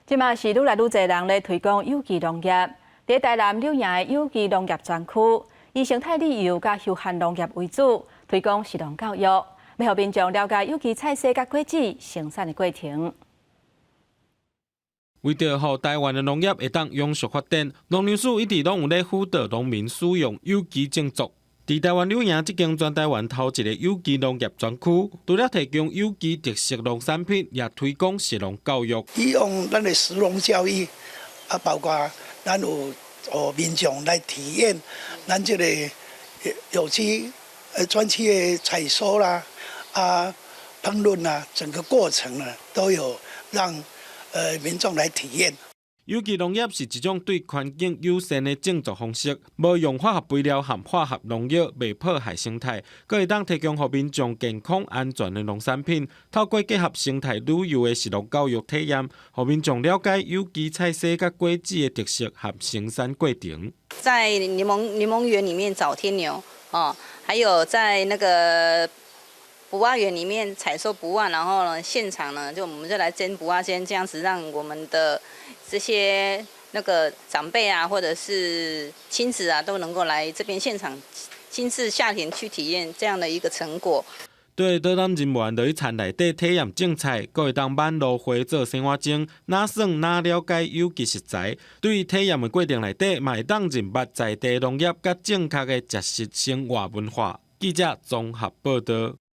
這馬是愈來愈濟人咧推廣有機農業。佇台南柳營的有機農業專區，以生態旅遊佮休閒農業為主，推廣食農教育，欲予民眾了解有機菜色佮果子生產的過程。為著予台灣的農業會當永續發展，農糧署一直攏有咧輔導農民使用有機種作。佇台灣柳營這間全台灣頭一个有機農業專區，除了提供有機特色農產品，也推廣食農教育。利用咱的食農教育，啊，包括咱有予民眾來體驗咱這個有機專區的採收啦，啊，烹飪啦，整個過程呢都有讓民眾來體驗。有機農業是一種對環境友善的種作方式，無用化學肥料和化學農藥，袂破壞生態，閣會當提供予民眾健康安全的農產品。透過結合生態旅遊的食農教育體驗，予民眾了解有機菜色佮果子的特色和生產過程。在檸檬園裡面找天牛，哦，還有在那個匏仔園裡面採收匏仔，然後呢，現場呢就我們就來煎匏仔煎，這樣子讓我們的這些那個長輩啊，或者是親子啊，都能夠來這邊現場親自下田去體驗這樣的一個成果。對導覽人員落去田內底體驗種菜，閣會當挽蘆花做生活鐘，哪耍哪了解有機食材。對體驗的過程內底，嘛會當認捌在地農業佮正確的食食生活文化。記者綜合報導。